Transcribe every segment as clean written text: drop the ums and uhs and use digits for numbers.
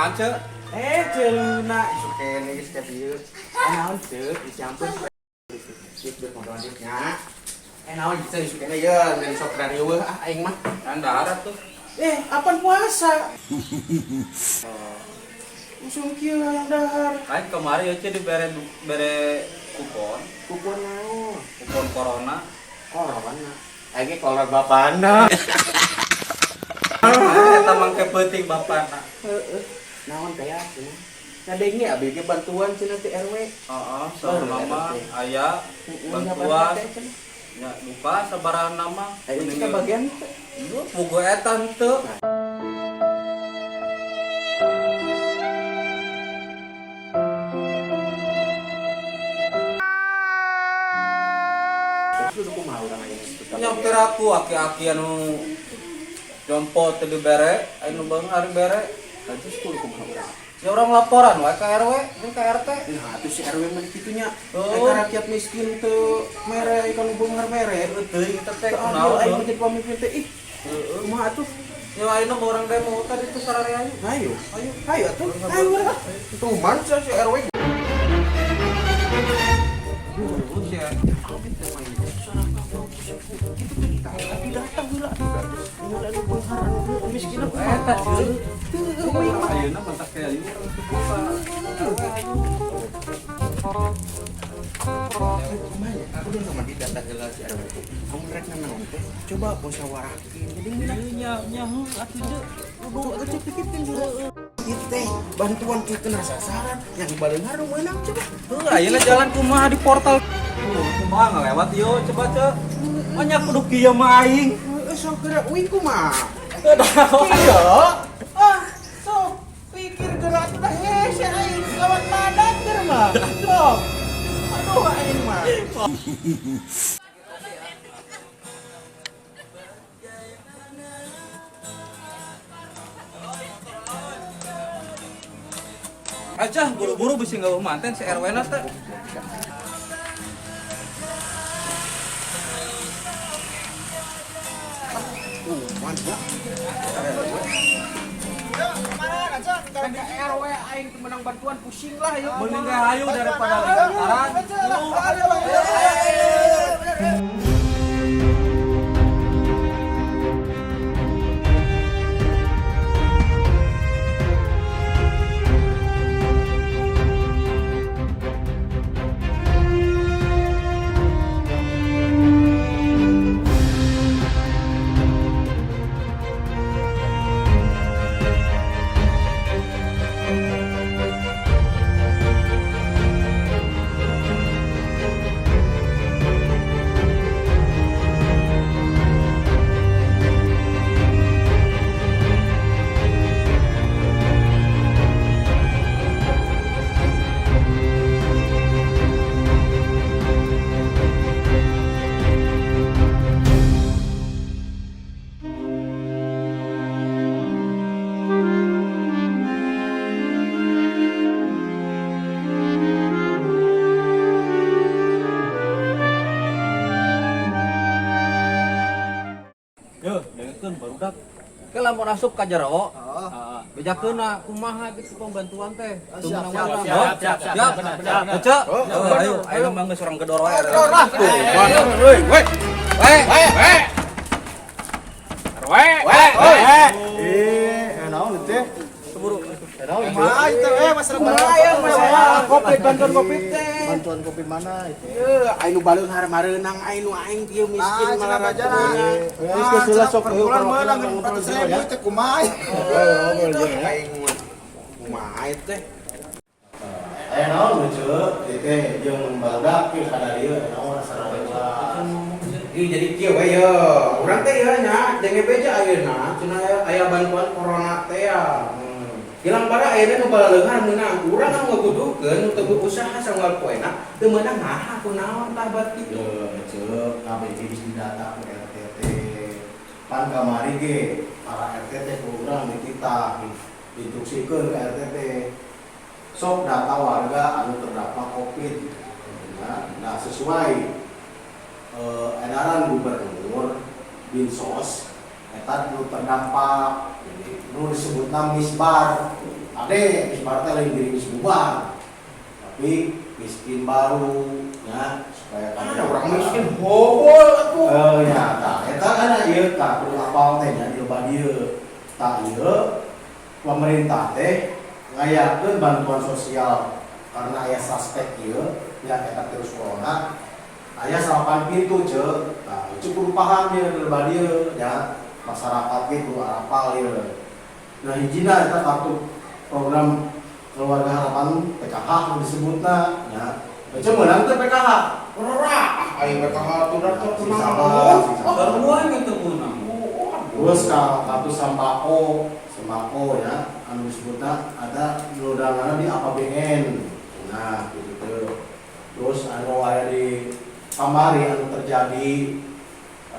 Naon, Ceu? Eh, celuna isuk kene geus ka dieu. Eh, naon ceu? Dicampur. Sip deh nya. Eh, naon ceu isuk kene ye, ngan sok rariweuh ah aing mah. Kan darat tuh. Eh, apan puasa? Usum kieu hayang dahar. Lain kemarin ya Ceu dibere bere kupon, Kupon naon? Kupon corona. Corona. Aing ge kolor bapana. Eta mangke peuting bapana. Heeh. Naon teh ya cenah? Ngadenge abi ge bantuan cenah ti RW. Heeh, saur mama aya Bantuan. Bantuan. Nya lupa sabaraha nama. Ayo kita bagian teh. Pugu eta henteu. Terus kumaha urang aya geus Nyamper aku aki-aki anu jompo teu dibere, anu beunghar dibere. Terus kudu kumaha urang? Ya orang laporan wae ka RW jeung ka RT. Nah, atuh si RW mah kitu nya. Oh. Ka rakyat miskin teu mere ikan beunghar mere. Teuing teh teh Teu adil kunaon aing heuh. menjadi pemimpin teh ih. Heeh. Kumaha atuh? Ya ayeuna mah urang demo tadi tuh sararea ayo. Ayo, ayo, ayo atuh. Ayo urang. Tuman si RW. Heuh sia. Tapi datang heula atuh. Heula anu beunghar anu miskin Eta kumaha? sih. Ayeuna mantak kayak ayo urang teu buka. RW ayo. Kumaha? Aku udah sama didata heula si RW teh. Kamu rek nanaon teh? Coba musyawarahkeun. Jadi Ieu nya nya heuh atuh deuk. kudu atuh pikirkeun dulu. Ieu teh bantuan kieu kena sasaran yang baleunghar nu meunang coba. Heuh ayeuna jalan kumaha di portal. Kumaha ngalewat ieu coba ceu. Banyak kudu kieu mah aing. Heeh, sok gerak uing kumaha? Iya. Ah, sok pikir gerak atuh dah hese aing kawan padat keur mah. Sok. Aduh aing mah. Aja buru-buru bisi nggak manten si RW na teh. Mantap. Kan RW aing teu menang bantuan pusing lah yuk. Mending ge hayu daripada lingkaran. Yo, dengekeun barudak. Ke lamun asup ka jero, heeh, bejakeun kumaha gitu pembantuan teh. Teu Siap, meunang siap, menang. siap, Oh, siap, siap, siap. benar, benar. Ece, ayo, ayo mah geus urang gedor wae. Gedor lah. Woi, woi. Woi, Weh, woi. Eh, naon teh? Keburu. Kumaha itu eh masalah Kumaha ya masalah covid bantuan covid teh. Bantuan kopi mana itu? Ye, aing nu baleunghar mareunang aing nu aing kieu miskin Ah, malah cenah bajana. ratunya. Ah, cenah per bulan meunang 400.000 teh kumaha? Aing mah kumaha teh? Eh naon lucu, teh jeung barudak kieu kada dieu naon sarua. Ih, jadi kieu we ye. Urang teh ieu nya denge beja ayeuna cenah aya bantuan corona teh ya. Gilang para ayeuna nu baleunghar meunang. Urang anu ngagudukeun nu teu usaha sanggal poena teu meunang naha kunaon tah bat kitu. Ye, ceuk kabeh ge geus didata ku RT teh. Pan kamari ge para RT teh ku urang dititah diinstruksikeun ka RT teh. Sok data warga anu terdampak Covid. Nah, sesuai edaran gubernur Binsos eta nu terdampak jadi nu disebutna misbar. Ade geus teh lain diri geus bubar. Tapi miskin baru ya supaya Ada orang miskin bobol atuh. Eh ya, tah eta kan ieu tah kudu apal teh nya di loba dieu. Tah ieu pemerintah teh ngayakeun bantuan sosial karena aya suspek ieu nya eta virus corona aya salapan pintu ceu. Tah itu kudu paham ieu di loba dieu nya masyarakat ge kudu arapal ieu. Nah hijina eta kartu program keluarga harapan PKH nu disebutna nya. Ece meunang teh PKH. Ora, aing PKH tuh da teu Si meunang. sabar, si sabar. Baru aja teu meunang. Terus ka kartu sembako, sembako ya, anu disebutna ada nu danana di APBN. Nah, gitu tuh. Terus anu aya di kamari anu terjadi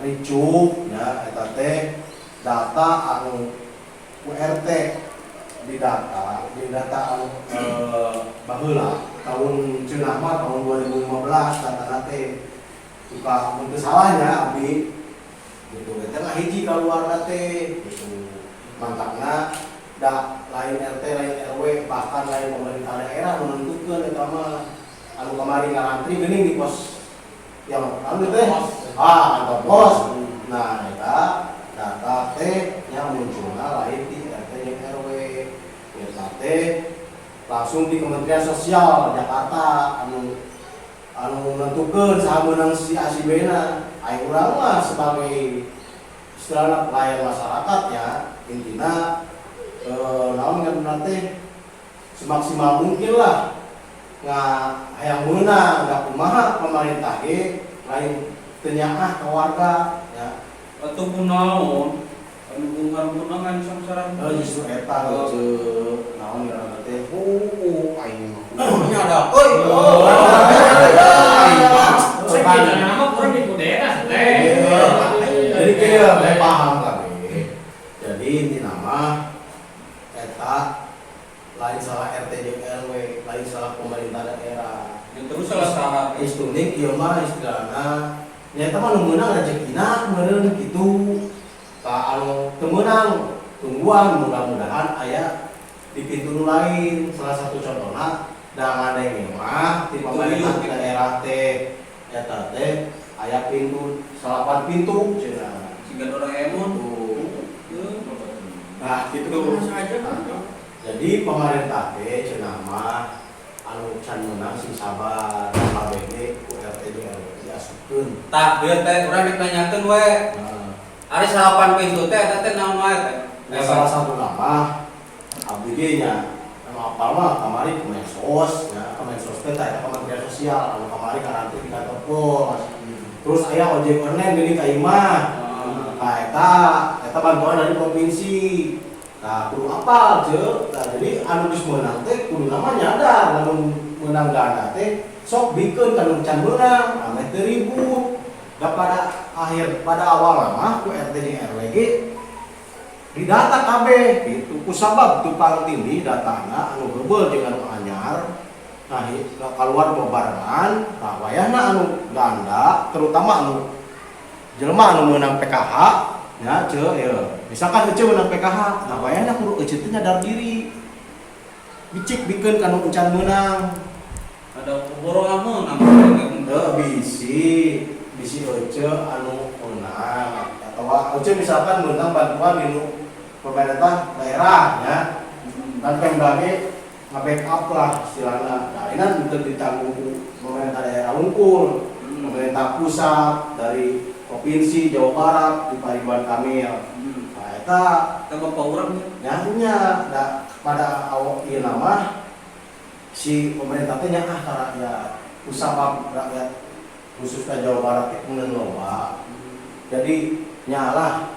ricuh ya eta teh data anu URT di data anu baheula tahun cenah mah tahun 2015 data teh suka mun teu salahnya abdi gitu eta ngahiji kaluarna teh gitu mangkana da lain RT lain RW bahkan lain pemerintah daerah nu nentukeun eta mah anu kamari ngarantri geuning di pos yang anu teh ah kantor pos. Nah eta data teh nya munculna lain di RT jeung RW eta teh langsung di Kementerian Sosial Jakarta anu anu nentukeun saha meunang si A si B na. Aing urang mah sebagai istilahna pelayan masyarakat ya intina naon ngaranna teh semaksimal mungkin lah nga hayang meunang da kumaha pemerintah ge lain teu nyaah ka warga ya. Atuh kunaon? Anu bungan-bungan samsara. Justru eta heueuh naon ngaranna teh. Oh, aing mah. Nya ada. Euy. Oh. Kan. Sekitarnya nama kurang di daerah teh. Jadi kayak saya paham kabeh. Jadi ini nama eta lain salah RT jeung RW, lain salah pemerintah daerah. Ya terus salah saha? Istunik ieu mah istilahna nya eta mah nu meunang rezekina meureun kitu. Ka anu teu meunang tungguan mudah-mudahan aya di pintu nu lain. Salah satu contohna da ngadenge mah di pemerintah daerah teh eta teh aya pintu salapan pintu cenah. Siga Doraemon. Tuh. Nah, gitu. Jadi pemerintah teh cenah mah anu can meunang sing sabar KBG ku RT jeung RW diasupkeun. Tah, bieu teh urang rek nanyakeun we. Nah, Ari salapan pintu teh eta teh naon wae teh? nah, salah satu nama abdi ge nya anu apal mah kamari Kemensos ya, Kemensos teh tah eta Kementerian Sosial anu kamari karantri di kantor pos. Terus aya ojek online geuning ka imah. Nah, eta eta bantuan dari provinsi. Nah, kudu apal ceu. Nah, jadi anu geus meunang teh kudu nama nyadar lamun meunang ganda teh sok bikeun ka nu can meunang, ameh teu ribut. Da pada akhir pada awal mah ku RT jeung RW ge didata kabeh gitu. Kusabab tumpang tindih datana anu heubeul jeung anu anyar. Nah, keluar bebarengan, nah wayahna anu ganda terutama anu jelema anu meunang PKH ya ceu ya misalkan ece meunang PKH nah wayahna kudu ece teh nyadar diri bicik bikeun ka nu encan meunang. Ada borongan meunang. Heuh bisi bisi ece anu meunang atau ece misalkan meunang bantuan di nu pemerintah daerah ya dan Pemda ge nge-backup lah istilahna. Nah ini kan teu ditanggung ku pemerintah daerah wungkul, pemerintah pusat dari provinsi Jawa Barat di Pak Ridwan Kamil. Nah eta Eta bapak urang nya. nya da pada awal ieu nama si pemerintah teh nyaah ka rakyat usabab rakyat khususnya Jawa Barat teh kemudian loba. Jadi nyalah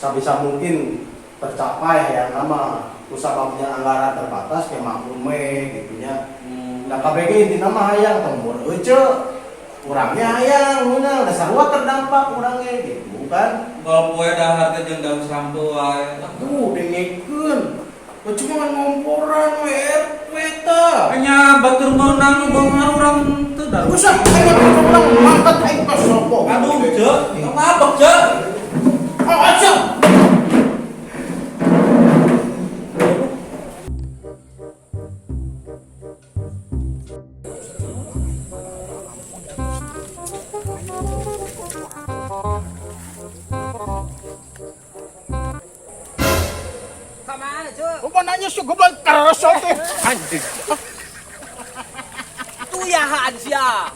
sabisa mungkin tercapai yang nama usababnya anggaran terbatas kayak mampu me gitu nya. Nah KBG intina mah hayang tembur euceu urangnya hayang meunang da sarua terdampak urangnya gitu kan. Kalau poe dahar teh jeung daun sampo wae. Aduh, dengekeun. Cuma ngan ngomporan we RW tah. Hanya batur meunang nu beunghar urang teu da. Usah aing mah menang mangkat aing tos sopo. Aduh, ceu, ngabek ceu. Oh, aja. Kamana, cuy? Kung nanya sih goblok karasa teh. Anjing. Tuyahan sia.